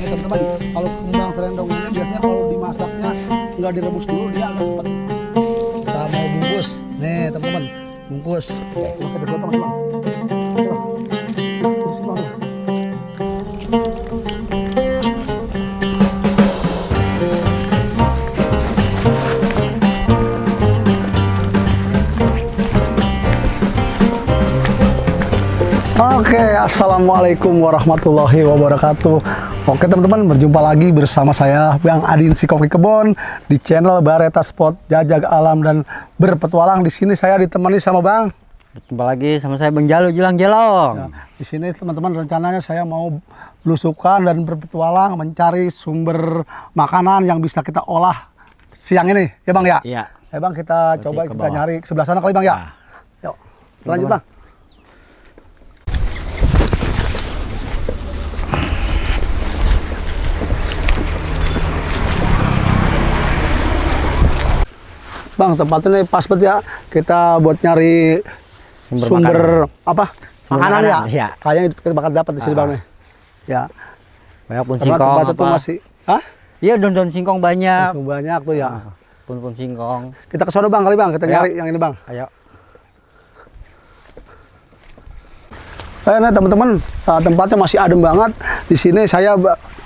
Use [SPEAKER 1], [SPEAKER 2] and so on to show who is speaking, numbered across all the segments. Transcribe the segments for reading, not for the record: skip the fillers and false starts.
[SPEAKER 1] teman-teman, kalau kembang serendong ini biasanya kalau dimasaknya nggak direbus dulu dia agak sepet. Kita mau bungkus, nih teman-teman, bungkus. Oke, kita teman-teman. Oke, assalamualaikum warahmatullahi wabarakatuh. Oke teman-teman, berjumpa lagi bersama saya Bang Adin si Koki Kebon di channel Bareta Spot Jajak Alam dan Berpetualang. Di sini saya ditemani sama Bang.
[SPEAKER 2] Berjumpa lagi sama saya Bang Jalu Jelang Jelong.
[SPEAKER 1] Nah, di sini teman-teman rencananya saya mau belusukan dan berpetualang mencari sumber makanan yang bisa kita olah siang ini, ya Bang ya?
[SPEAKER 2] Iya.
[SPEAKER 1] Ya Bang, kita coba kita nyari ke sebelah sana kali Bang ya.
[SPEAKER 2] Nah.
[SPEAKER 1] Yuk, lanjut Bang. Bang, tempatnya pas banget ya kita buat nyari sumber apa? Makanan ya.
[SPEAKER 2] Iya.
[SPEAKER 1] Kayaknya kita bakal dapat di sini Bang nih. Ya.
[SPEAKER 2] Banyak pun
[SPEAKER 1] Karena
[SPEAKER 2] singkong
[SPEAKER 1] tempatnya tuh
[SPEAKER 2] apa?
[SPEAKER 1] masih, hah?
[SPEAKER 2] Iya, daun-daun singkong banyak.
[SPEAKER 1] Masih banyak tuh ya.
[SPEAKER 2] Pun singkong.
[SPEAKER 1] Kita ke sono Bang kali Bang, kita
[SPEAKER 2] Ya.
[SPEAKER 1] nyari yang ini Bang.
[SPEAKER 2] Ayo.
[SPEAKER 1] Nah teman-teman, tempatnya masih adem banget. Di sini saya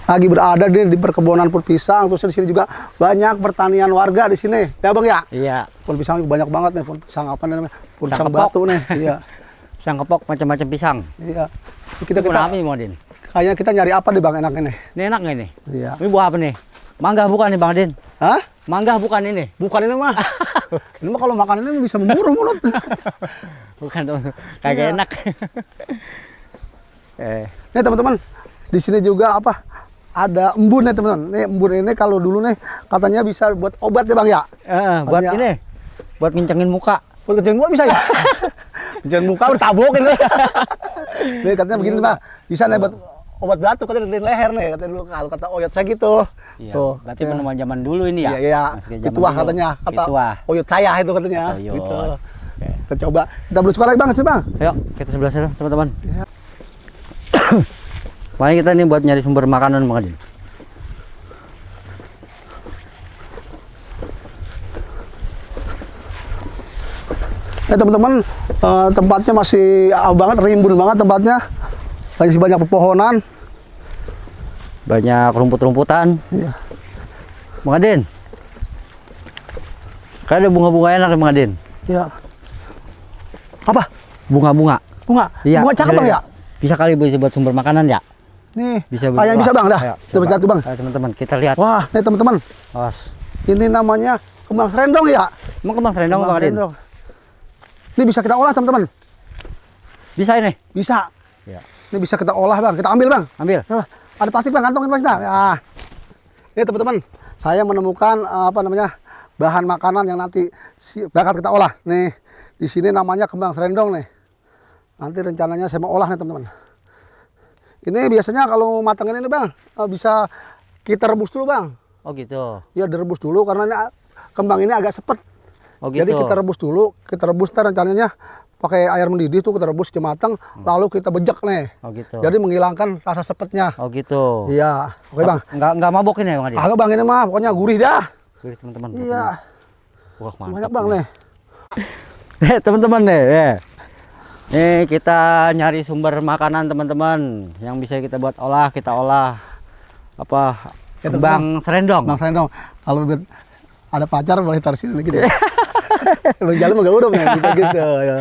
[SPEAKER 1] lagi berada di perkebunan pohon pisang. Terus di sini juga banyak pertanian warga di sini. Ya Bang ya?
[SPEAKER 2] Iya.
[SPEAKER 1] Pohon pisang banyak banget nih, pohon pisang apa namanya? Pohon
[SPEAKER 2] Pisang
[SPEAKER 1] pisang
[SPEAKER 2] kepok.
[SPEAKER 1] batu nih. Iya.
[SPEAKER 2] Pisang kepok macam-macam pisang.
[SPEAKER 1] Iya. Kita
[SPEAKER 2] Kenapa nih, Modin?
[SPEAKER 1] kayaknya kita nyari apa deh Bang enaknya nih?
[SPEAKER 2] Ini enak nggak nih?
[SPEAKER 1] Iya.
[SPEAKER 2] Ini buah apa nih? Mangga bukan nih Bang Din?
[SPEAKER 1] Hah?
[SPEAKER 2] Mangga bukan ini?
[SPEAKER 1] Bukan ini mah. Ini mah kalau makan ini bisa memburu mulut.
[SPEAKER 2] Bukan tuh. Kagak
[SPEAKER 1] Iya.
[SPEAKER 2] enak.
[SPEAKER 1] Nih teman-teman, di sini juga apa? Ada embun nih teman-teman. Nih embun ini kalau dulu nih katanya bisa buat obat ya Bang ya?
[SPEAKER 2] Buat
[SPEAKER 1] Katanya-
[SPEAKER 2] ini. Buat ngincengin muka.
[SPEAKER 1] Buat kencing muka bisa ya? Kencing muka bertabokin. Nih katanya begini Bang, bisa nih buat obat batuk katanya di leher nih katanya dulu kalau kata oyot saya gitu.
[SPEAKER 2] Iya.
[SPEAKER 1] Tuh.
[SPEAKER 2] Berarti penemuan zaman dulu ini ya?
[SPEAKER 1] Iya, iya.
[SPEAKER 2] Masih kayak zaman
[SPEAKER 1] Pituah
[SPEAKER 2] dulu.
[SPEAKER 1] katanya, kata
[SPEAKER 2] Pituah.
[SPEAKER 1] oyot saya itu katanya.
[SPEAKER 2] Oyot.
[SPEAKER 1] Gitu.
[SPEAKER 2] Oke.
[SPEAKER 1] Kita coba, kita belusukan lagi Bang, sih Bang.
[SPEAKER 2] Ayo, kita sebelah sana, teman-teman.
[SPEAKER 1] Iya.
[SPEAKER 2] Makanya kita nih buat nyari sumber makanan, Bang Adin.
[SPEAKER 1] Teman-teman, tempatnya masih banget, rimbun banget tempatnya. Masih banyak pepohonan.
[SPEAKER 2] Banyak rumput-rumputan.
[SPEAKER 1] Iya.
[SPEAKER 2] Bang Adin. Kayak ada bunga-bunga enak ya, Bang Adin.
[SPEAKER 1] Iya. Apa?
[SPEAKER 2] Bunga-bunga.
[SPEAKER 1] Bunga?
[SPEAKER 2] Iya.
[SPEAKER 1] Bunga cakep Bang ya?
[SPEAKER 2] Bisa kali bisa buat sumber makanan ya?
[SPEAKER 1] Nih,
[SPEAKER 2] Bisa.
[SPEAKER 1] yang bisa Bang dah.
[SPEAKER 2] Ayo,
[SPEAKER 1] Kita
[SPEAKER 2] coba.
[SPEAKER 1] lihat tuh Bang.
[SPEAKER 2] Ayo, teman-teman, kita lihat.
[SPEAKER 1] Wah, nih teman-teman,
[SPEAKER 2] Awas.
[SPEAKER 1] ini namanya kembang serendong ya?
[SPEAKER 2] Emang kembang serendong,
[SPEAKER 1] Kembang
[SPEAKER 2] Bang Adin?
[SPEAKER 1] serendong. Ini bisa kita olah teman-teman.
[SPEAKER 2] Bisa ini?
[SPEAKER 1] Bisa.
[SPEAKER 2] Ya.
[SPEAKER 1] Ini bisa kita olah Bang. Kita ambil Bang.
[SPEAKER 2] Ambil.
[SPEAKER 1] Nah, ada plastik Bang, kantongin plastik Bang. Ya. Ini teman-teman, saya menemukan apa namanya bahan makanan yang nanti bakal kita olah. Nih, di sini namanya kembang serendong nih. Nanti rencananya saya mau olah nih teman-teman. Ini biasanya kalau matangin ini Bang, bisa kita rebus dulu Bang.
[SPEAKER 2] Oh gitu.
[SPEAKER 1] Ya direbus dulu karena ini kembang ini agak sepet.
[SPEAKER 2] Oh gitu.
[SPEAKER 1] Jadi kita rebus dulu, kita rebus ntar rencananya pakai air mendidih tuh kita rebus ke matang, lalu kita bejek nih.
[SPEAKER 2] Oh gitu.
[SPEAKER 1] Jadi menghilangkan rasa sepetnya.
[SPEAKER 2] Oh gitu.
[SPEAKER 1] Iya, oke Bang.
[SPEAKER 2] Enggak mabok ini ya, Bang Adin?
[SPEAKER 1] Agak Bang ini mah pokoknya gurih dah.
[SPEAKER 2] Gurih, teman-teman.
[SPEAKER 1] Iya,
[SPEAKER 2] Wah, mantap.
[SPEAKER 1] banyak Bang nih.
[SPEAKER 2] Teman-teman nih, nih kita nyari sumber makanan teman-teman yang bisa kita buat olah, kita olah apa
[SPEAKER 1] Ya,
[SPEAKER 2] kembang serendong.
[SPEAKER 1] Bang serendong, kalau ada pacar boleh taruh sini gitu. Bang Jalu mah gak udah Bang, gitu ya.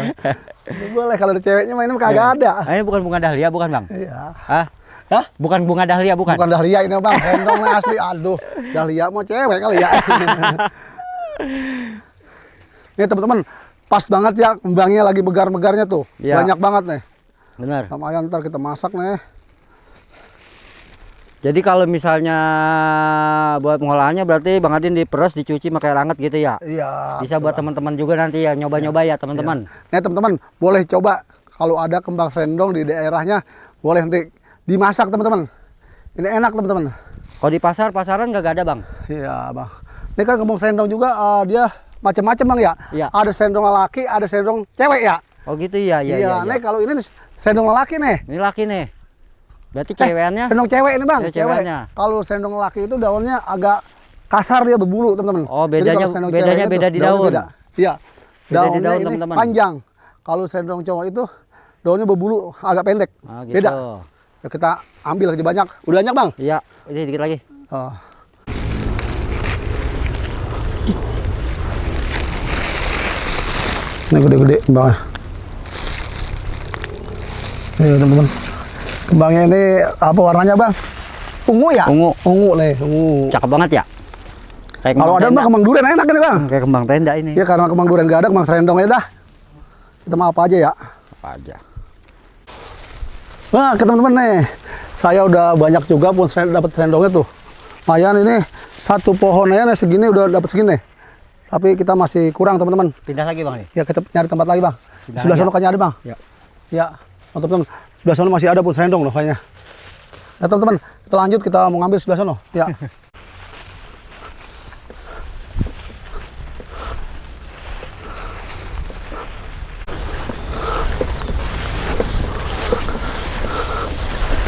[SPEAKER 1] Boleh kalau ada ceweknya main mah kagak ada.
[SPEAKER 2] Ini bukan bunga dahlia, bukan Bang?
[SPEAKER 1] Iya.
[SPEAKER 2] Hah?
[SPEAKER 1] Hah?
[SPEAKER 2] Bukan bunga dahlia, bukan?
[SPEAKER 1] Bukan dahlia ini Bang, serendong nih asli. Aduh, dahlia mau cewek kali ya. Nih teman-teman, pas banget ya kembangnya lagi megar-megarnya tuh.
[SPEAKER 2] Iya.
[SPEAKER 1] Banyak banget nih.
[SPEAKER 2] Benar.
[SPEAKER 1] Lumayan ntar kita masak nih.
[SPEAKER 2] Jadi kalau misalnya buat pengolahannya berarti Bang Adin diperes, dicuci pakai air hangat gitu ya?
[SPEAKER 1] Iya.
[SPEAKER 2] Bisa buat teman-teman juga nanti ya nyoba-nyoba ya teman-teman.
[SPEAKER 1] Nih teman-teman, boleh coba kalau ada kembang serendong di daerahnya, boleh nanti dimasak teman-teman. Ini enak teman-teman.
[SPEAKER 2] Kalau di pasaran nggak ada Bang?
[SPEAKER 1] Iya Bang. Ini kan kembang serendong juga dia macam-macam Bang ya.
[SPEAKER 2] Iya.
[SPEAKER 1] Ada serendong laki, ada serendong cewek ya.
[SPEAKER 2] Oh gitu ya, iya.
[SPEAKER 1] Nih kalau ini serendong laki nih.
[SPEAKER 2] Ini laki nih. Berarti cewekannya?
[SPEAKER 1] Serendong cewek ini bang,
[SPEAKER 2] Ya,
[SPEAKER 1] cewek.
[SPEAKER 2] ceweknya.
[SPEAKER 1] Kalau serendong laki itu daunnya agak kasar, dia berbulu teman-teman.
[SPEAKER 2] Oh,
[SPEAKER 1] Jadi
[SPEAKER 2] bedanya-
[SPEAKER 1] kalau serendong
[SPEAKER 2] bedanya
[SPEAKER 1] cewek itu
[SPEAKER 2] beda di
[SPEAKER 1] daunnya
[SPEAKER 2] daun.
[SPEAKER 1] beda. Iya.
[SPEAKER 2] Beda di
[SPEAKER 1] Daunnya
[SPEAKER 2] daun,
[SPEAKER 1] ini
[SPEAKER 2] teman-teman.
[SPEAKER 1] panjang. Kalau serendong cowok itu daunnya berbulu agak pendek.
[SPEAKER 2] Ah, gitu.
[SPEAKER 1] Beda. Ya, kita ambil lagi banyak. Udah banyak bang.
[SPEAKER 2] Iya, ini dikit lagi.
[SPEAKER 1] Oh. Ini gede-gede kembangnya. Nih teman-teman. Kembangnya ini apa warnanya bang? Ungu ya?
[SPEAKER 2] Ungu.
[SPEAKER 1] Ungu nih, ungu.
[SPEAKER 2] Cakep banget ya. Kayak
[SPEAKER 1] Kalau ada bang kembang durian enak nih bang.
[SPEAKER 2] Kayak kembang tenda ini.
[SPEAKER 1] Ya karena kembang durian gak ada, kembang serendong aja dah. Kita mau apa aja ya?
[SPEAKER 2] Apa aja.
[SPEAKER 1] Nah, ke teman-teman nih. Saya udah banyak juga pun dapat serendongnya tuh. Lumayan ini satu pohonnya nih segini udah dapat segini. Tapi kita masih kurang teman-teman.
[SPEAKER 2] Pindah lagi bang nih.
[SPEAKER 1] Ya kita nyari tempat lagi bang.
[SPEAKER 2] Pindah
[SPEAKER 1] Sebelah
[SPEAKER 2] lagi
[SPEAKER 1] sana kayaknya ada bang.
[SPEAKER 2] Ya.
[SPEAKER 1] Ya, teman-teman. Sebelah sana masih ada pun serendong loh kayaknya. Ya teman-teman, kita lanjut, kita mau ngambil sebelah sana. Ya.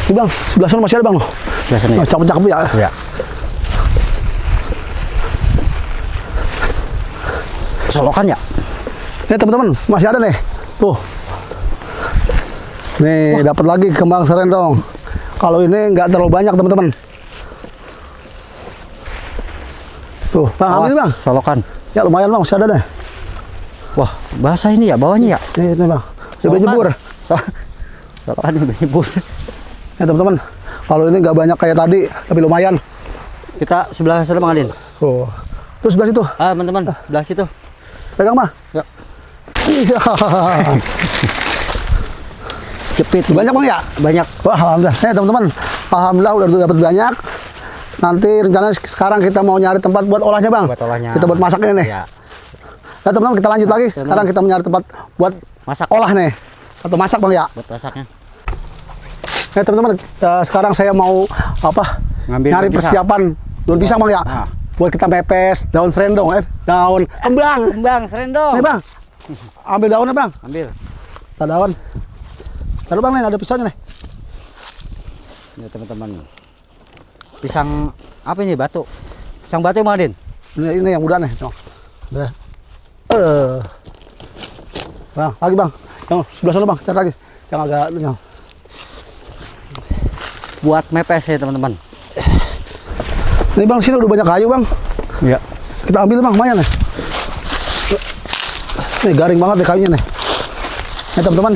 [SPEAKER 1] Ini bang, sebelah sana masih ada bang loh.
[SPEAKER 2] Biasanya.
[SPEAKER 1] Nah, cakep-cakep ya.
[SPEAKER 2] Ya. Solokan ya?
[SPEAKER 1] Nih teman-teman, masih ada nih. Tuh. Nih, dapat lagi kembang serendong. Kalau ini nggak terlalu banyak teman-teman. Tuh, bang, ambil bang.
[SPEAKER 2] Solokan.
[SPEAKER 1] Ya lumayan bang, masih ada deh.
[SPEAKER 2] Wah, basah ini ya bawahnya ya?
[SPEAKER 1] Nih bang, udah jebur.
[SPEAKER 2] Solokan udah nyebur.
[SPEAKER 1] Ya teman-teman, kalau ini nggak banyak kayak tadi, tapi lumayan.
[SPEAKER 2] Kita sebelah sana Bang Adin.
[SPEAKER 1] Tuh, terus sebelah situ,
[SPEAKER 2] Ah, teman-teman, sebelah situ.
[SPEAKER 1] pegang mah.
[SPEAKER 2] Ya.
[SPEAKER 1] Iya.
[SPEAKER 2] Cepit.
[SPEAKER 1] Banyak bang ya?
[SPEAKER 2] Banyak.
[SPEAKER 1] Wah, alhamdulillah. Teman-teman, alhamdulillah udah dapat banyak. Nanti rencananya sekarang kita mau nyari tempat buat olahnya bang.
[SPEAKER 2] Buat olahnya.
[SPEAKER 1] Kita buat masaknya nih.
[SPEAKER 2] Ya.
[SPEAKER 1] Nah teman-teman, kita lanjut lagi. Sekarang kita mau nyari tempat buat
[SPEAKER 2] Masak.
[SPEAKER 1] olah nih. Atau masak bang ya.
[SPEAKER 2] Buat masaknya.
[SPEAKER 1] Nah teman-teman, sekarang saya mau apa?
[SPEAKER 2] Ngambil
[SPEAKER 1] Nyari
[SPEAKER 2] daun pisang.
[SPEAKER 1] persiapan daun pisang bang ya.
[SPEAKER 2] Ah.
[SPEAKER 1] Buat kita pepes, daun serendong, daun kembang.
[SPEAKER 2] Kembang serendong.
[SPEAKER 1] Nih bang, ambil daunnya bang.
[SPEAKER 2] Ambil.
[SPEAKER 1] Kita daun. Lalu bang, nih ada pisaunya nih.
[SPEAKER 2] Ini teman-teman. Pisang apa ini? Batu. Pisang batu Bang Adin.
[SPEAKER 1] Ini yang muda nih. Udah. Bang, lagi bang. Yang sebelah sana bang, cari lagi. Yang agak yang.
[SPEAKER 2] Buat mepes ya teman-teman.
[SPEAKER 1] Ini bang, sini udah banyak kayu bang.
[SPEAKER 2] Iya.
[SPEAKER 1] Kita ambil bang, lumayan nih. Nih garing banget nih kayunya nih. Nih teman-teman,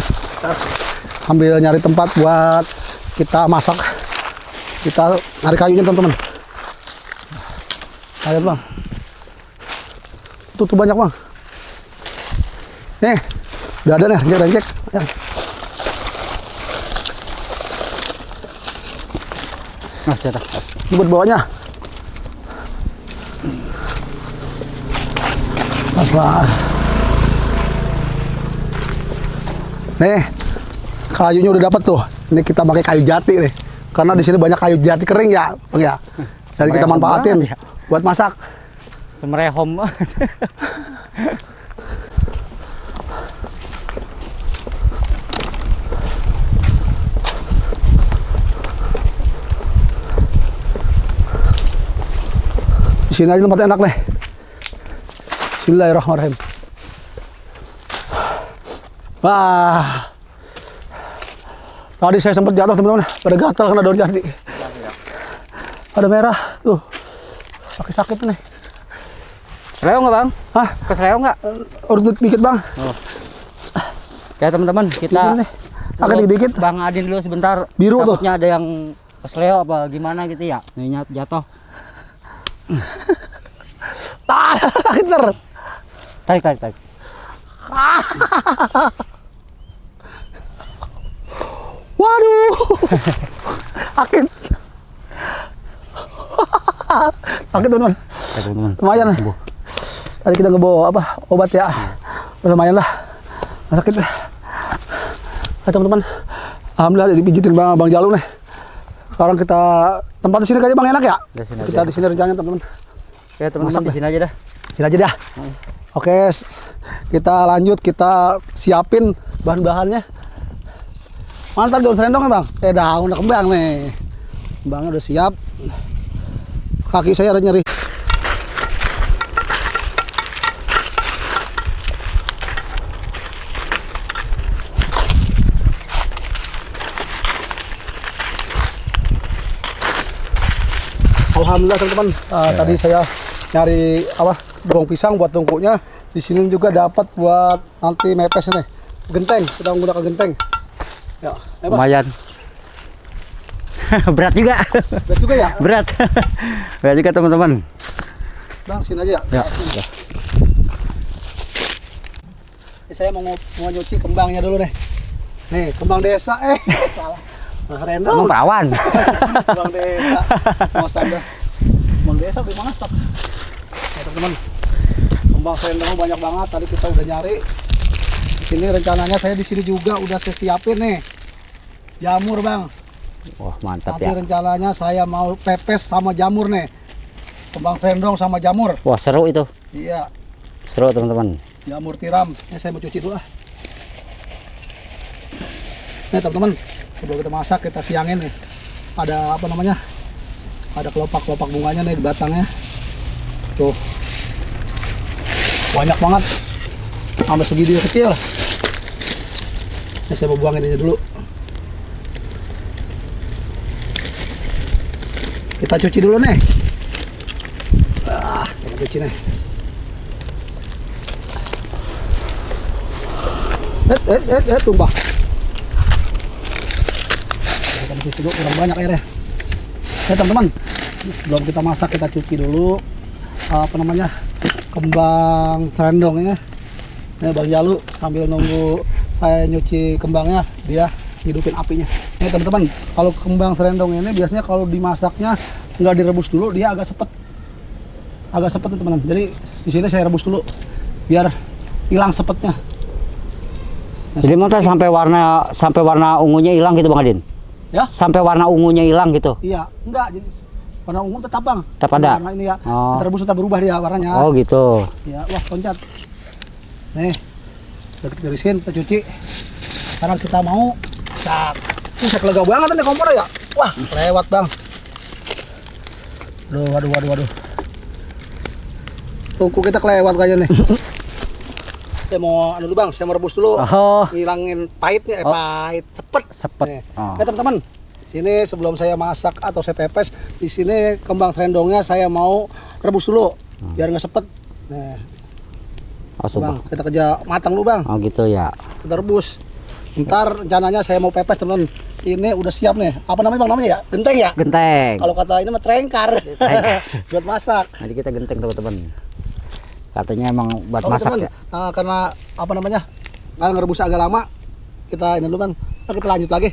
[SPEAKER 1] sambil nyari tempat buat kita masak, kita nyari kayunya teman-teman. Ayo bang. Tuh banyak bang. Nih, udah ada nih, rencek. Ya.
[SPEAKER 2] Mas, jatah.
[SPEAKER 1] Ini buat bawahnya. Apa? Nih, kayunya udah dapat tuh. Ini kita pakai kayu jati nih. Karena di sini banyak kayu jati kering ya, Bang ya. Jadi kita
[SPEAKER 2] Semrehom
[SPEAKER 1] manfaatin
[SPEAKER 2] banget ya.
[SPEAKER 1] buat masak.
[SPEAKER 2] Semrehom.
[SPEAKER 1] Di sini aja tempatnya enak nih. Bismillahirrahmanirrahim. Wah. Tadi saya sempat jatuh teman-teman, pada gatal kena daun jati. Ada merah tuh. Sakit nih.
[SPEAKER 2] Seleo nggak Bang?
[SPEAKER 1] Hah?
[SPEAKER 2] Keseleo nggak?
[SPEAKER 1] Urut dikit bang.
[SPEAKER 2] Ya teman-teman, kita
[SPEAKER 1] nih. Sakit dikit.
[SPEAKER 2] Bang Adin dulu sebentar.
[SPEAKER 1] Biru tuh.
[SPEAKER 2] Takutnya ada yang keseleo apa gimana gitu ya. Nih jatuh.
[SPEAKER 1] Sakit ter.
[SPEAKER 2] Tarik.
[SPEAKER 1] Waduh. Sakit. Sakit teman-teman.
[SPEAKER 2] Ya, teman-teman.
[SPEAKER 1] Lumayan nih. Tadi kita ngebawa apa obat ya. Udah lumayan lah. Nggak sakit lah. Nah, teman-teman. Alhamdulillah dipijitin Bang Jalu nih. Sekarang kita tempat di sini kayaknya Bang enak ya. Kita di sini rencananya teman-teman.
[SPEAKER 2] Ya teman-teman di sini aja dah.
[SPEAKER 1] Sini aja dah. Oke, kita lanjut, kita siapin bahan-bahannya. Mantap daun serendong ya bang. Daun udah kembang nih. Kembangnya udah siap. Kaki saya ada nyeri. Alhamdulillah teman-teman, tadi saya nyari daun pisang buat tungkunya. Di sini juga dapat buat nanti mepes nih. Genteng, kita menggunakan genteng. Ya,
[SPEAKER 2] Lumayan. Berat juga.
[SPEAKER 1] Berat juga ya?
[SPEAKER 2] Berat. Berat juga teman-teman.
[SPEAKER 1] Bang, sini aja ya.
[SPEAKER 2] Ya.
[SPEAKER 1] Ini saya mau nyuci kembangnya dulu nih. Nih, kembang desa. Salah. Nah, rendong.
[SPEAKER 2] Emang perawan.
[SPEAKER 1] Kembang desa. Masak dah. Kembang desa udah masak. Ya, teman-teman. Kembang rendong banyak banget. Tadi kita udah nyari. Di sini rencananya saya di sini juga udah saya siapin nih. Jamur, Bang.
[SPEAKER 2] Wah, mantap
[SPEAKER 1] Nanti
[SPEAKER 2] ya.
[SPEAKER 1] rencananya saya mau pepes sama jamur nih. Kembang rendong sama jamur.
[SPEAKER 2] Wah, seru itu.
[SPEAKER 1] Iya,
[SPEAKER 2] Seru teman-teman.
[SPEAKER 1] jamur tiram. Ini saya mau cuci dulu ah. Nih teman-teman, sebelum kita masak kita siangin nih. Ada apa namanya? Ada kelopak-kelopak bunganya nih di batangnya. Tuh. Banyak banget. Sampai segini kecil. Ini saya mau buangin ini dulu. Kita cuci dulu nih. Kita cuci nih. Tumpah. Kita cuci dulu, kurang banyak airnya. Ya teman-teman, sebelum kita masak kita cuci dulu apa namanya, kembang serendongnya. Ini Bang Jalu sambil nunggu saya nyuci kembangnya, dia hidupin apinya. Ini teman-teman, kalau kembang serendong ini biasanya kalau dimasaknya nggak direbus dulu, dia agak sepet nih teman-teman. Jadi di sini saya rebus dulu biar hilang sepetnya.
[SPEAKER 2] Jadi mantap sampai warna ungunya hilang gitu Bang Adin.
[SPEAKER 1] Ya?
[SPEAKER 2] Sampai warna ungunya hilang gitu.
[SPEAKER 1] Iya, enggak. Jadi warna ungu tetap Bang.
[SPEAKER 2] Tetap ada?
[SPEAKER 1] Warna ini ya.
[SPEAKER 2] Oh.
[SPEAKER 1] Kita rebus tetap berubah dia warnanya.
[SPEAKER 2] Oh gitu.
[SPEAKER 1] Ya, wah loncat. Nih, udah kita tirisin, kita cuci. Sekarang kita mau masak. Bisa kelega banget nih kompor ya. Wah, lewat Bang. Waduh. Tungku kita kelewat kayaknya nih. Saya mau dulu Bang, saya mau rebus dulu.
[SPEAKER 2] Oh.
[SPEAKER 1] Ngilangin pahitnya, pahit,
[SPEAKER 2] Sepet.
[SPEAKER 1] Nih.
[SPEAKER 2] Oh.
[SPEAKER 1] Teman-teman, sini sebelum saya masak atau saya pepes, di sini kembang serendongnya saya mau rebus dulu biar nggak sepet. Nah, Bang, kita kerja matang dulu Bang.
[SPEAKER 2] Oh gitu ya.
[SPEAKER 1] Kita rebus. Ntar rencananya saya mau pepes teman. Ini udah siap nih. Apa namanya Bang namanya ya? Genteng ya?
[SPEAKER 2] Genteng.
[SPEAKER 1] Kalau kata ini mah trengkar. Buat masak.
[SPEAKER 2] Nanti kita genteng teman-teman. Katanya emang buat
[SPEAKER 1] Oke,
[SPEAKER 2] masak
[SPEAKER 1] teman.
[SPEAKER 2] ya.
[SPEAKER 1] Karena apa namanya? Karena ngerebus agak lama, kita ini dulu Bang. Ntar kita lanjut lagi.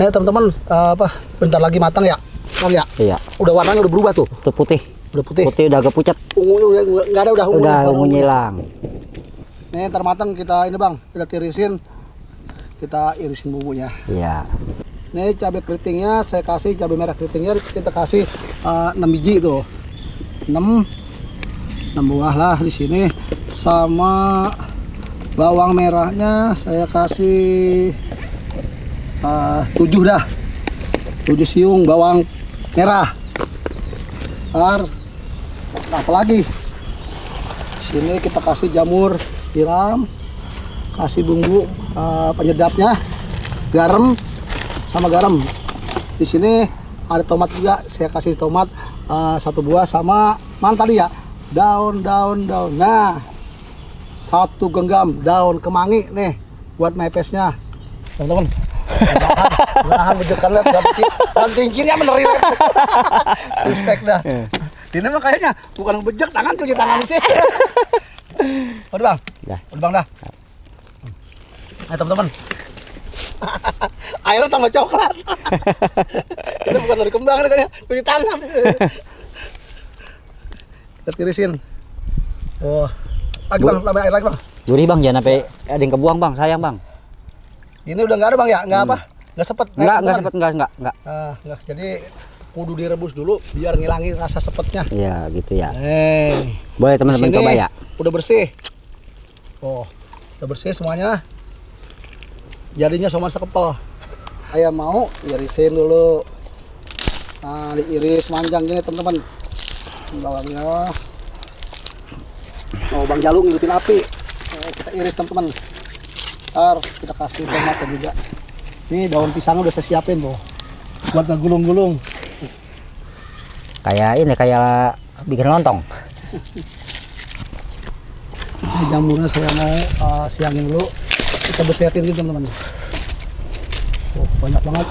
[SPEAKER 1] Teman-teman, bentar lagi matang ya, Bang ya.
[SPEAKER 2] Iya.
[SPEAKER 1] Udah warnanya udah berubah tuh,
[SPEAKER 2] Itu putih.
[SPEAKER 1] udah putih.
[SPEAKER 2] Putih udah agak pucat.
[SPEAKER 1] Ungunya udah nggak ada, udah ungunya.
[SPEAKER 2] Udah
[SPEAKER 1] Warna
[SPEAKER 2] ungunya hilang.
[SPEAKER 1] Nih ntar matang kita ini Bang, kita tirisin, kita irisin bumbunya.
[SPEAKER 2] Iya.
[SPEAKER 1] Nih cabai keritingnya saya kasih, cabai merah keritingnya kita kasih 6 biji tuh, 6 buah lah di sini, sama bawang merahnya saya kasih 7 dah, 7 siung bawang merah. Ntar apa lagi? Sini kita kasih jamur tiram, kasih bumbu penyedapnya, garam sama garam. Di sini ada tomat juga, saya kasih tomat 1 buah sama mana tadi ya? Daun. Nah, 1 genggam daun kemangi nih buat mepesnya, teman-teman. Nahan bejekan lihat dan cincirnya bener ya. Respect dah. Ini mah kayaknya bukan bejek, tangan cuci tangan sih. Udah Bang.
[SPEAKER 2] Dah.
[SPEAKER 1] Udah Bang dah. Ayo teman-teman. Airnya tambah coklat. Ini bukan dari kembang ini kayaknya, cuci tangan. Kita tirisin. Oh. Lagi Bang, tambah air lagi Bang.
[SPEAKER 2] Gurih Bang, jangan sampai ada yang kebuang Bang, sayang Bang.
[SPEAKER 1] Ini udah nggak ada bang ya? Nggak apa? Nggak sepet?
[SPEAKER 2] Enggak sepet, enggak.
[SPEAKER 1] Nggak. Jadi kudu direbus dulu biar ngilangin rasa sepetnya.
[SPEAKER 2] Iya, gitu ya.
[SPEAKER 1] Di
[SPEAKER 2] Boleh teman-teman
[SPEAKER 1] sini
[SPEAKER 2] coba ya.
[SPEAKER 1] Udah bersih. Oh, udah bersih semuanya. Jadinya somon sekepel. Saya mau irisin dulu. Nah, diiris manjang gini teman-teman. Bawangnya. Oh, Bang Jalu ngikutin api. Kita iris teman-teman. Ntar kita kasih tomatnya juga. Ini daun pisang udah saya siapin tuh. Buat ngegulung-gulung.
[SPEAKER 2] Kayak ini, kayak bikin lontong.
[SPEAKER 1] Ini jamurnya saya mau siangin dulu. Kita bersihin gitu teman-teman. Oh, banyak banget.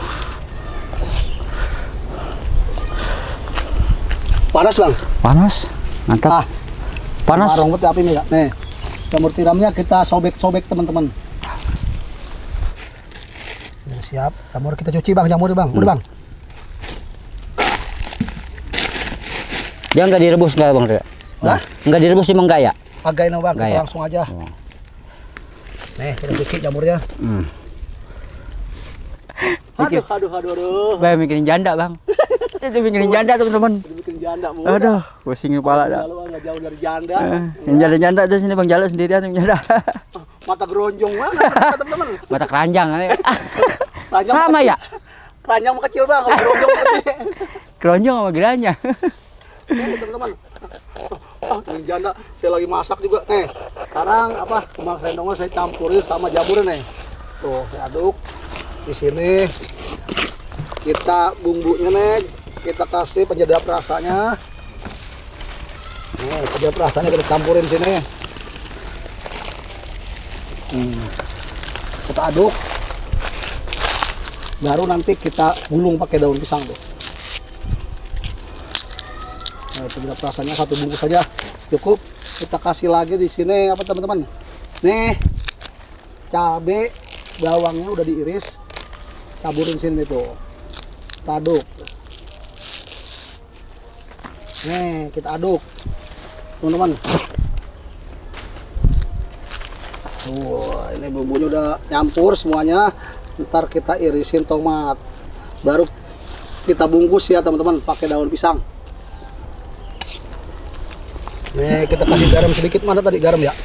[SPEAKER 1] Panas bang?
[SPEAKER 2] Panas, mantap. Panas.
[SPEAKER 1] Marung banget api nih ya. Nih, jamur tiramnya kita sobek-sobek teman-teman. Udah siap. Jamur kita cuci bang, jamurnya bang. Udah bang.
[SPEAKER 2] Dia nggak direbus nggak bang?
[SPEAKER 1] Hah?
[SPEAKER 2] Nggak direbus emang nggak ya?
[SPEAKER 1] Agak ini bang,
[SPEAKER 2] Nggak
[SPEAKER 1] kita
[SPEAKER 2] ya?
[SPEAKER 1] langsung aja.
[SPEAKER 2] Oh.
[SPEAKER 1] Nih, kita cuci jamurnya. Aduh.
[SPEAKER 2] Bang mikirin janda bang. Itu mikirin janda teman-teman.
[SPEAKER 1] Bikin janda mu.
[SPEAKER 2] Aduh, pusing kepala dah.
[SPEAKER 1] Kalau nggak jauh dari janda.
[SPEAKER 2] Yang janda-janda ada sini bang Jalu sendirian yang janda.
[SPEAKER 1] Mata geronjong mana teman-teman?
[SPEAKER 2] Mata keranjang.
[SPEAKER 1] Keranjang
[SPEAKER 2] Sama ya?
[SPEAKER 1] Keranjang mah kecil bang, kalau geronjong gede.
[SPEAKER 2] Keronjong sama geranya.
[SPEAKER 1] Nih teman-teman. Ini janda, saya lagi masak juga. Nih, sekarang apa? Kembang rendongnya saya campurin sama jamurnya nih. Tuh, saya aduk. Di sini kita bumbunya nih, kita kasih penyedap rasanya. Nih, penyedap rasanya kita campurin sini. Kita aduk. Baru nanti kita gulung pakai daun pisang tuh. Nah, penyedap rasanya satu bungkus saja cukup. Kita kasih lagi di sini apa teman-teman? Nih, cabe, bawangnya udah diiris, caburin sini tuh. Kita aduk. Nih, kita aduk, teman-teman. Ini bumbunya udah nyampur semuanya. Ntar kita irisin tomat, baru kita bungkus ya teman-teman pakai daun pisang. Nih, kita kasih garam sedikit. Mana tadi garam ya?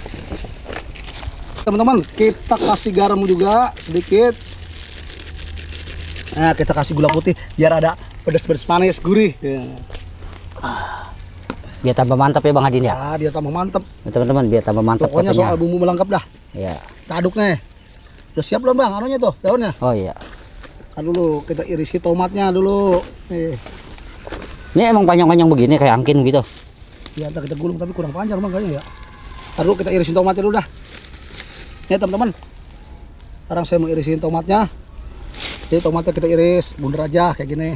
[SPEAKER 1] Teman-teman, kita kasih garam juga sedikit. Nah, kita kasih gula putih biar ada pedas-pedas manis, gurih. Ya.
[SPEAKER 2] Biar tambah mantap ya Bang Adin ya.
[SPEAKER 1] Ah, dia tambah mantep.
[SPEAKER 2] Ya, teman-teman biar tambah mantap.
[SPEAKER 1] Pokoknya
[SPEAKER 2] katanya.
[SPEAKER 1] soal bumbu melengkap dah.
[SPEAKER 2] Iya.
[SPEAKER 1] Kita aduk nih. Udah siap belum bang? Anunya tuh daunnya.
[SPEAKER 2] Oh iya.
[SPEAKER 1] Ntar dulu kita irisi tomatnya dulu. Nih.
[SPEAKER 2] Ini emang panjang-panjang begini kayak angkin gitu.
[SPEAKER 1] Ya, ntar kita gulung tapi kurang panjang bang kayaknya ya. Ntar dulu kita irisin tomatnya dulu dah. Nih teman-teman. Sekarang saya mau irisin tomatnya. Jadi tomatnya kita iris bundar aja kayak gini.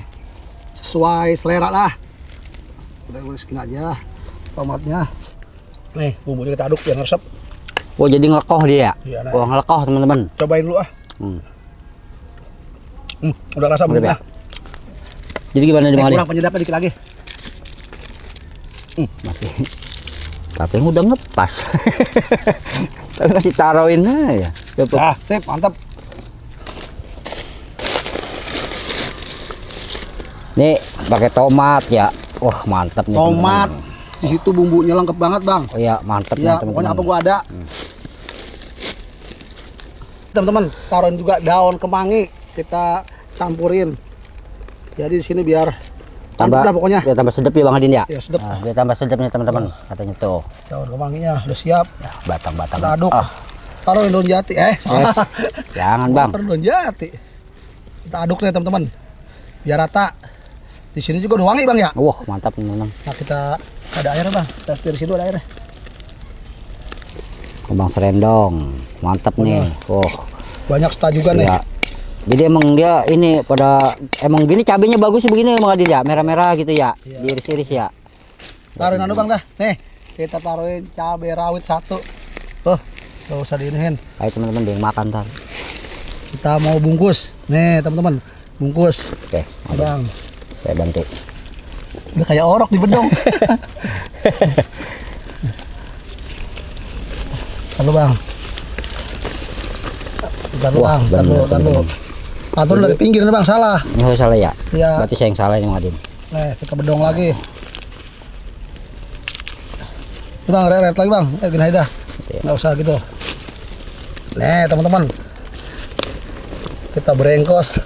[SPEAKER 1] Sesuai selera lah. Kita iris gini aja tomatnya. Nih bumbunya kita aduk biar ngeresep.
[SPEAKER 2] Oh jadi ngelekoh dia.
[SPEAKER 1] Iya, nah.
[SPEAKER 2] Oh ngelekoh teman-teman.
[SPEAKER 1] Cobain dulu ah. Udah rasa
[SPEAKER 2] Udah,
[SPEAKER 1] bumbunya.
[SPEAKER 2] Jadi gimana nih Bang Adin?
[SPEAKER 1] Kurang penyedapnya dikit lagi.
[SPEAKER 2] Masih. Tapi udah ngepas. Tapi kasih taruhin aja.
[SPEAKER 1] Nah, sip, mantap.
[SPEAKER 2] Nih pakai tomat ya. Wah mantap nih.
[SPEAKER 1] Tomat.
[SPEAKER 2] Teman-teman.
[SPEAKER 1] Di situ bumbunya lengkap banget bang.
[SPEAKER 2] Oh iya mantap
[SPEAKER 1] Ya,
[SPEAKER 2] nih
[SPEAKER 1] pokoknya apa
[SPEAKER 2] teman-teman.
[SPEAKER 1] gua ada. Teman-teman, taruhin juga daun kemangi, kita campurin. Jadi di sini biar mantap dah pokoknya.
[SPEAKER 2] Biar tambah sedap ya Bang Adin ya.
[SPEAKER 1] Ya sedap.
[SPEAKER 2] Nah, biar tambah sedap nih teman-teman. Katanya tuh.
[SPEAKER 1] Daun kemanginya udah siap.
[SPEAKER 2] Ya, batang-batang.
[SPEAKER 1] Kita aduk.
[SPEAKER 2] Ah,
[SPEAKER 1] Taruhin daun jati. Salah.
[SPEAKER 2] yes. Jangan Bang.
[SPEAKER 1] Taruhin daun jati. Kita aduk nih teman-teman. Biar rata. Di sini juga udah wangi bang ya.
[SPEAKER 2] Wah mantap teman-teman.
[SPEAKER 1] Nah kita ada airnya bang. Kita dari situ ada airnya.
[SPEAKER 2] Kembang serendong. Mantap nih. Oh.
[SPEAKER 1] Banyak sta juga nih.
[SPEAKER 2] Ya. Jadi emang dia ini pada emang gini cabenya bagus begini Bang Adin ya, merah-merah gitu ya,
[SPEAKER 1] Iya.
[SPEAKER 2] diiris-iris ya.
[SPEAKER 1] Taruhin anu bang dah. Nih kita taruhin cabai rawit satu. Tuh, gak usah diinihin.
[SPEAKER 2] Ayo teman-teman dia yang makan ntar.
[SPEAKER 1] Kita mau bungkus. Nih teman-teman, bungkus.
[SPEAKER 2] Oke,
[SPEAKER 1] Bang,
[SPEAKER 2] saya bantu.
[SPEAKER 1] udah kayak orok di bedong. Halo bang. Bentar dulu bang, bentar dulu, bentar dulu. Atur dari pinggir nih bang, salah.
[SPEAKER 2] Ini salah ya?
[SPEAKER 1] Iya.
[SPEAKER 2] Berarti saya yang salah ini Mang Adin.
[SPEAKER 1] Nih kita bedong lagi. Ini bang, ret lagi bang, gini aja dah. Nggak usah gitu. Nih teman-teman, kita berengkos.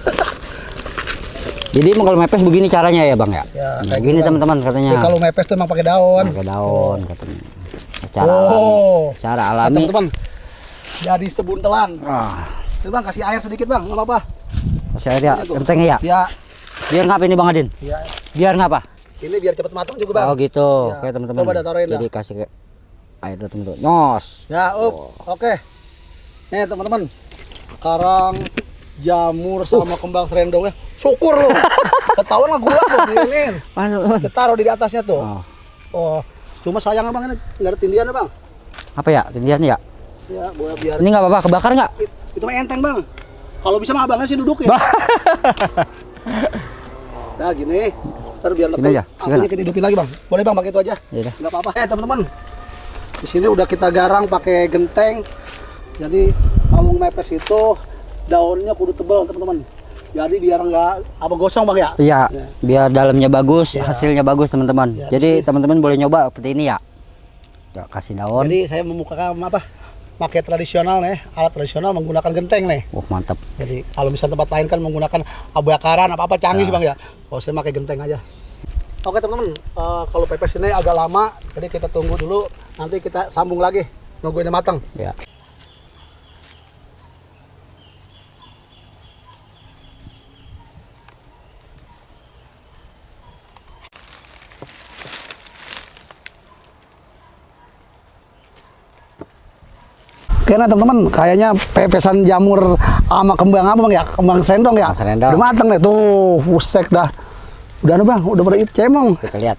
[SPEAKER 2] Jadi emang kalau mepes begini caranya ya bang ya?
[SPEAKER 1] Ya,
[SPEAKER 2] Nah,
[SPEAKER 1] kayak
[SPEAKER 2] begini
[SPEAKER 1] gitu, Bang.
[SPEAKER 2] teman-teman katanya.
[SPEAKER 1] Jadi kalau mepes tuh emang pakai daun.
[SPEAKER 2] Pakai daun katanya. Secara
[SPEAKER 1] Oh.
[SPEAKER 2] alami. Secara
[SPEAKER 1] Nah,
[SPEAKER 2] alami.
[SPEAKER 1] teman-teman, jadi sebuntelan.
[SPEAKER 2] Ah,
[SPEAKER 1] Ini bang, kasih air sedikit bang, nggak apa-apa.
[SPEAKER 2] masih ada ya?
[SPEAKER 1] Itu.
[SPEAKER 2] Gentengnya ya?
[SPEAKER 1] Ya,
[SPEAKER 2] Biar ngapa ini Bang Adin?
[SPEAKER 1] ya.
[SPEAKER 2] Biar ngapa?
[SPEAKER 1] Ini biar cepat matang juga bang.
[SPEAKER 2] Oh gitu.
[SPEAKER 1] Ya.
[SPEAKER 2] Oke teman-teman.
[SPEAKER 1] Coba dah taruhin
[SPEAKER 2] Jadi
[SPEAKER 1] dah.
[SPEAKER 2] kasih ke air dulu teman-teman. Nos.
[SPEAKER 1] Ya, oke. Nih teman-teman, sekarang jamur sama kembang serendongnya. Syukur loh. Ketahuan nggak gula loh, dingin. Kita taruh di atasnya tuh.
[SPEAKER 2] Oh.
[SPEAKER 1] Oh, cuma sayang bang ini nggak ada tindiannya bang.
[SPEAKER 2] Apa ya? Tindian ya?
[SPEAKER 1] Ya, boleh biar.
[SPEAKER 2] Ini nggak apa-apa, kebakar nggak?
[SPEAKER 1] Itu mah enteng bang. Kalau bisa mah abangnya sih dudukin. Nah gini, ntar biar
[SPEAKER 2] Gini
[SPEAKER 1] lebih.
[SPEAKER 2] aja,
[SPEAKER 1] Apinya kita hidupin lagi bang. Boleh bang, pakai itu aja.
[SPEAKER 2] Iya dah.
[SPEAKER 1] Nggak apa-apa. Teman-teman, di sini udah kita garang pakai genteng. Jadi kalau mepes itu daunnya kudu tebal teman-teman. Jadi biar nggak apa gosong bang ya.
[SPEAKER 2] Iya,
[SPEAKER 1] Ya.
[SPEAKER 2] biar dalamnya bagus,
[SPEAKER 1] Ya.
[SPEAKER 2] hasilnya bagus teman-teman.
[SPEAKER 1] Ya,
[SPEAKER 2] Jadi
[SPEAKER 1] di sini.
[SPEAKER 2] teman-teman boleh nyoba seperti ini ya. Ya, kasih daun.
[SPEAKER 1] Jadi saya memukakan apa? Pakai tradisional nih, alat tradisional menggunakan genteng nih.
[SPEAKER 2] Mantap.
[SPEAKER 1] Jadi kalau misalnya tempat lain kan menggunakan bakaran apa-apa canggih
[SPEAKER 2] Ya.
[SPEAKER 1] bang ya. Kalau saya pakai genteng aja. Oke teman-teman, kalau pepes ini agak lama, jadi kita tunggu dulu. Nanti kita sambung lagi, nunggu ini matang.
[SPEAKER 2] Ya.
[SPEAKER 1] Oke nah teman-teman, kayaknya pepesan jamur sama kembang apa bang ya? Kembang serendong ya?
[SPEAKER 2] Kembang serendong.
[SPEAKER 1] Udah matang deh tuh, pusek dah. Udah nih bang, udah pada cemong.
[SPEAKER 2] Kita lihat.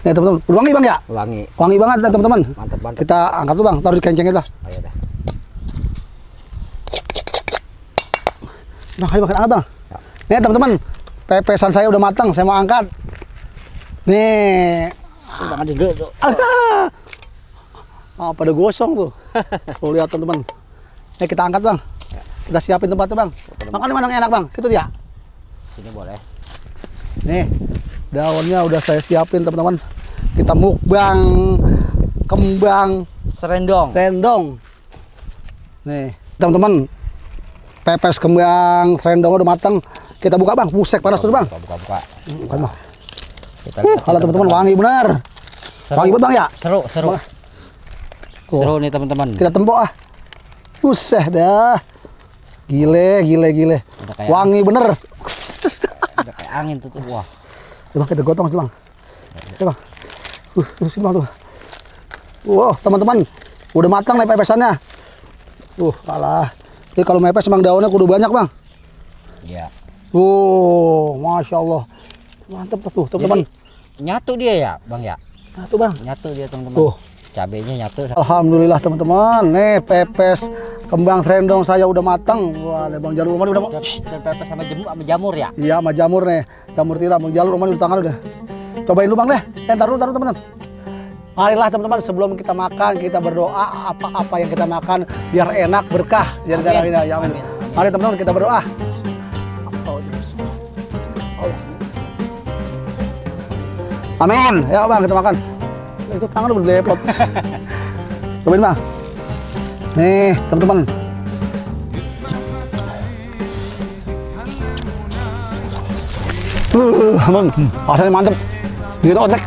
[SPEAKER 1] Nih teman-teman, udah wangi bang ya?
[SPEAKER 2] Wangi.
[SPEAKER 1] Wangi banget dah teman-teman.
[SPEAKER 2] Mantap, mantap.
[SPEAKER 1] Kita angkat tuh bang, taruh di kencengnya dah.
[SPEAKER 2] Ayo dah.
[SPEAKER 1] Bang, ayo makan apa bang?
[SPEAKER 2] Ya.
[SPEAKER 1] Nih teman-teman, pepesan saya udah matang, saya mau angkat. Nih,
[SPEAKER 2] Bang Adin dulu.
[SPEAKER 1] pada gosong tuh. Tuh lihat teman-teman. Nih kita angkat bang. Kita siapin tempatnya bang. Makan di mana yang enak bang? Situ ya.
[SPEAKER 2] Sini boleh.
[SPEAKER 1] Nih, daunnya udah saya siapin teman-teman. Kita mukbang kembang
[SPEAKER 2] Serendong.
[SPEAKER 1] serendong. Nih, teman-teman. Pepes kembang serendong udah matang. Kita buka bang. Pusek panas tuh bang.
[SPEAKER 2] Buka.
[SPEAKER 1] Bukan bang.
[SPEAKER 2] Kita lihat.
[SPEAKER 1] Kalau teman-teman wangi benar.
[SPEAKER 2] Seru.
[SPEAKER 1] Wangi banget bang ya.
[SPEAKER 2] Seru.
[SPEAKER 1] Tuh.
[SPEAKER 2] Seru nih teman-teman.
[SPEAKER 1] Kita tembok ah. Buset dah. Gile.
[SPEAKER 2] Udah kayak
[SPEAKER 1] Wangi bener.
[SPEAKER 2] Udah kayak angin tuh. Wah.
[SPEAKER 1] Coba kita gotong sih bang. Coba. Sini bang tuh. Wow teman-teman. Udah matang nih pepesannya. Alah. Jadi kalau mepes emang daunnya kudu banyak bang.
[SPEAKER 2] Iya.
[SPEAKER 1] Masya Allah. Mantep tuh teman-teman.
[SPEAKER 2] Jadi, nyatu dia ya, Bang ya?
[SPEAKER 1] Nah tuh bang.
[SPEAKER 2] Nyatu dia teman-teman.
[SPEAKER 1] Tuh.
[SPEAKER 2] Cabenya nyatu.
[SPEAKER 1] Alhamdulillah teman-teman. Nih pepes kembang serendong saya udah matang. Wah, nih bang jalur rumah udah mau.
[SPEAKER 2] Dan pepes sama jamur ya?
[SPEAKER 1] Iya, sama jamur nih. Jamur tiram, bang jalur rumah di tangan udah. Cobain dulu bang deh. Taruh teman-teman. Marilah teman-teman sebelum kita makan kita berdoa apa-apa yang kita makan biar enak berkah jadi darah kita. Ya amin. Mari teman-teman kita berdoa. Amin. Ya bang kita makan. Itu tangan udah berlepot. Cobain bang. Nih teman-teman. Bang, rasanya mantep. Gitu otek.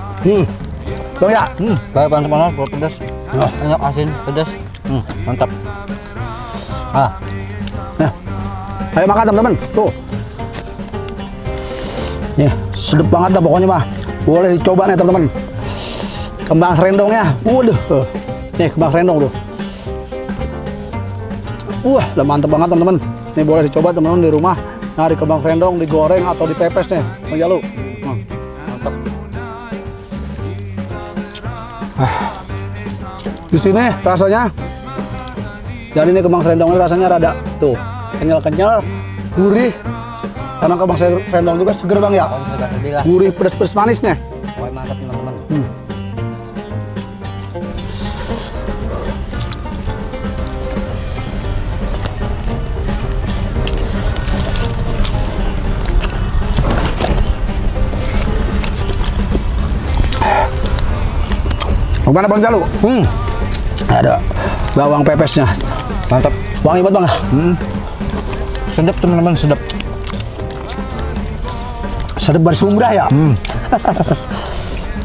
[SPEAKER 1] Bang ya.
[SPEAKER 2] Baik panas-panas, perut pedas. Enak asin, pedas. Mantap. Ah,
[SPEAKER 1] Nah, ayo makan teman-teman. Tuh. Nih, sedap banget dah pokoknya mah. Boleh dicoba nih teman-teman. Kembang serendongnya. Waduh. Nih, kembang serendong tuh. Wah, udah mantep banget teman-teman. Ini boleh dicoba teman-teman di rumah. Nyari kembang serendong digoreng atau dipepes nih. Bang Jalu.
[SPEAKER 2] mantap.
[SPEAKER 1] Di sini rasanya jadi ini kembang serendongnya rasanya rada tuh kenyal-kenyal, gurih. Karena kembang serendong juga seger bang ya.
[SPEAKER 2] Pokoknya sudah sedih lah.
[SPEAKER 1] Gurih pedas-pedas manisnya.
[SPEAKER 2] Pokoknya mantap teman-teman.
[SPEAKER 1] Gimana Bang Jalu? Ada bawang pepesnya.
[SPEAKER 2] Mantap.
[SPEAKER 1] Wangi banget Bang.
[SPEAKER 2] Sedap teman-teman, sedap.
[SPEAKER 1] Sedap bersumbrah ya.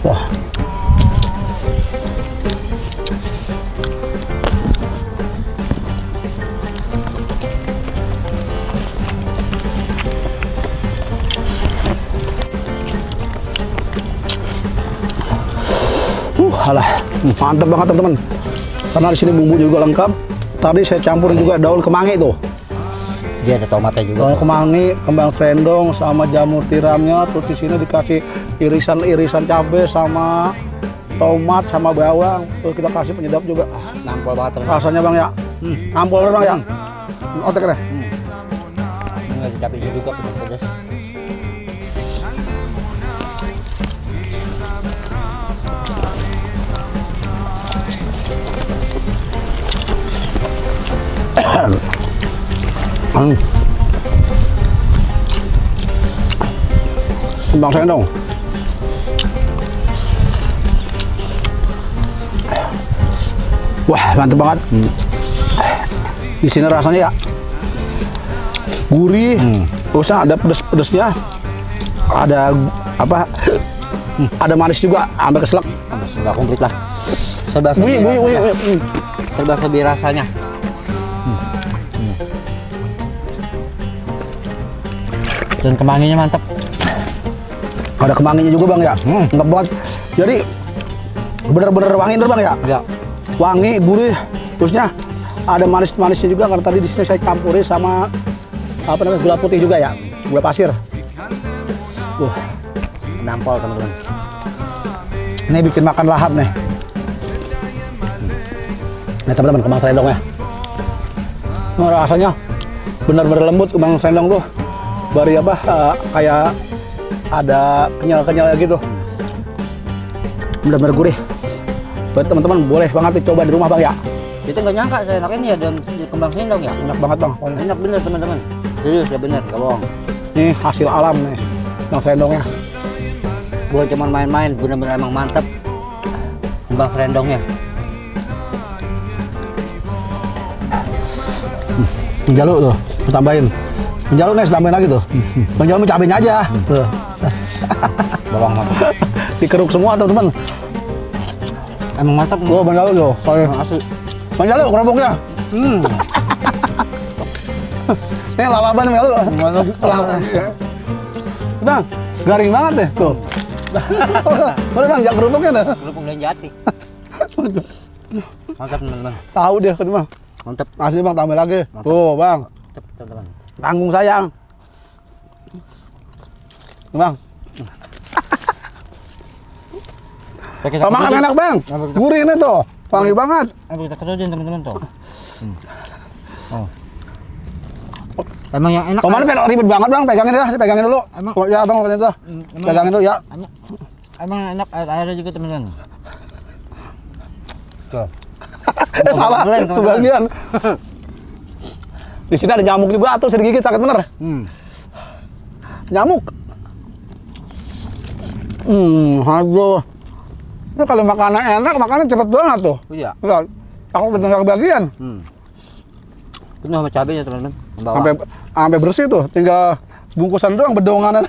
[SPEAKER 1] Wah. Alah, mantap banget teman-teman. Karena di sini bumbu juga lengkap. Tadi saya campurin juga daun kemangi tuh.
[SPEAKER 2] Dia ada tomatnya juga.
[SPEAKER 1] Daun kemangi, kembang serendong, sama jamur tiramnya. Terus di sini dikasih irisan cabai sama tomat sama bawang. Terus kita kasih penyedap juga.
[SPEAKER 2] Nampol banget teman.
[SPEAKER 1] Rasanya Bang ya. Nampol banget Bang ya. Otek deh.
[SPEAKER 2] Nggak dicapai juga pedas-pedas.
[SPEAKER 1] Kembang serendong. Wah, mantep banget. Di sini rasanya ya gurih, terus ada pedes-pedesnya, ada apa? Ada manis juga, sampai keselak.
[SPEAKER 2] Sudah komplit lah. Serba-serbi rasanya. Serba-serbi rasanya. Dan kemanginya mantap.
[SPEAKER 1] Ada kemanginya juga Bang ya. Lengkap banget. Jadi bener-bener wangi tuh Bang ya.
[SPEAKER 2] Ya.
[SPEAKER 1] Wangi, gurih, terusnya ada manis-manisnya juga karena tadi di sini saya campuri sama apa namanya gula putih juga ya, gula pasir.
[SPEAKER 2] Nampol teman-teman.
[SPEAKER 1] Ini bikin makan lahap nih. Nah teman-teman, kembang serendong ya. Rasanya benar-benar lembut kembang serendong tuh. Bari apa kayak ada kenyal-kenyal gitu. Benar-benar gurih. Buat teman-teman boleh banget dicoba di rumah Bang ya.
[SPEAKER 2] Kita nggak nyangka seenak ini ya daun kembang serendong ya.
[SPEAKER 1] Enak banget Bang.
[SPEAKER 2] Enak bener teman-teman. Serius ya bener, gak bohong.
[SPEAKER 1] Ini hasil alam nih, kembang serendongnya.
[SPEAKER 2] Bukan cuma main-main, bener-bener emang mantep kembang serendongnya.
[SPEAKER 1] Menjalu tuh, tambahin. Menjalu nih, tambahin lagi tuh. Menjalu cabenya aja. Tuh.
[SPEAKER 2] Bawang mantap.
[SPEAKER 1] Dikeruk semua teman-teman.
[SPEAKER 2] Emang mantap.
[SPEAKER 1] Oh, menjalu tuh.
[SPEAKER 2] Asli.
[SPEAKER 1] Menjalu kerupuknya. Ini lalaban menjalu. Bang, garing banget deh tuh. Udah Bang, jak kerupuknya dah.
[SPEAKER 2] Kerupuk dan jati. Mantap teman-teman.
[SPEAKER 1] Tahu dia teman.
[SPEAKER 2] Mantap.
[SPEAKER 1] Masih Bang, tambah lagi.
[SPEAKER 2] Mantap.
[SPEAKER 1] Tuh Bang,
[SPEAKER 2] Mantap teman-teman.
[SPEAKER 1] tanggung sayang. Bang,
[SPEAKER 2] Kita
[SPEAKER 1] makan enak Bang. Gurih ini tuh, wangi banget.
[SPEAKER 2] Kita kerutin teman-teman tuh. Oh. Emang yang enak.
[SPEAKER 1] Kemarin ribet banget Bang, pegangin dah, pegangin dulu.
[SPEAKER 2] Emang?
[SPEAKER 1] Ya Bang, waktu itu. Pegangin dulu ya.
[SPEAKER 2] Emang enak airnya juga teman-teman. Tuh.
[SPEAKER 1] Salah, kebagian. Di sini ada nyamuk juga tuh, sedikit sakit bener. Nyamuk. Aduh. Ini kalau makanan enak, makanan cepet banget tuh.
[SPEAKER 2] Iya.
[SPEAKER 1] Enggak, aku bener nggak kebagian.
[SPEAKER 2] Penuh sama cabenya teman-teman.
[SPEAKER 1] Sampai bersih tuh, tinggal bungkusan doang bedonganan.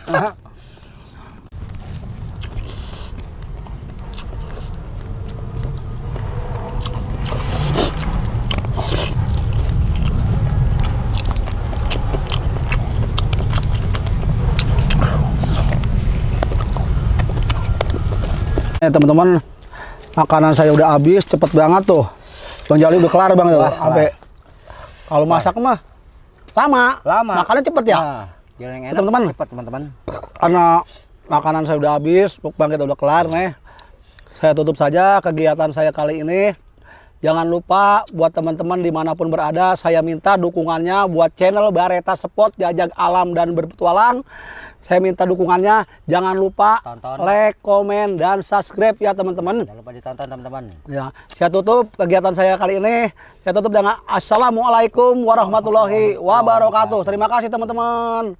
[SPEAKER 1] Teman-teman, makanan saya udah habis, cepet banget tuh. Bang Jali udah kelar Bang, sampai kalau masak mah lama. Makannya cepet ya.
[SPEAKER 2] Yang enak
[SPEAKER 1] teman-teman.
[SPEAKER 2] Cepet teman-teman.
[SPEAKER 1] Karena makanan saya udah habis, mukbang kita udah kelar nih. Saya tutup saja kegiatan saya kali ini. Jangan lupa buat teman-teman dimanapun berada, saya minta dukungannya buat channel Bareta Spot Jajak Alam dan Berpetualang. Saya minta dukungannya, jangan lupa
[SPEAKER 2] Tonton.
[SPEAKER 1] like, komen, dan subscribe ya teman-teman.
[SPEAKER 2] Jangan lupa ditonton teman-teman.
[SPEAKER 1] Ya, saya tutup kegiatan saya kali ini. Saya tutup dengan Assalamualaikum warahmatullahi wabarakatuh. Terima kasih teman-teman.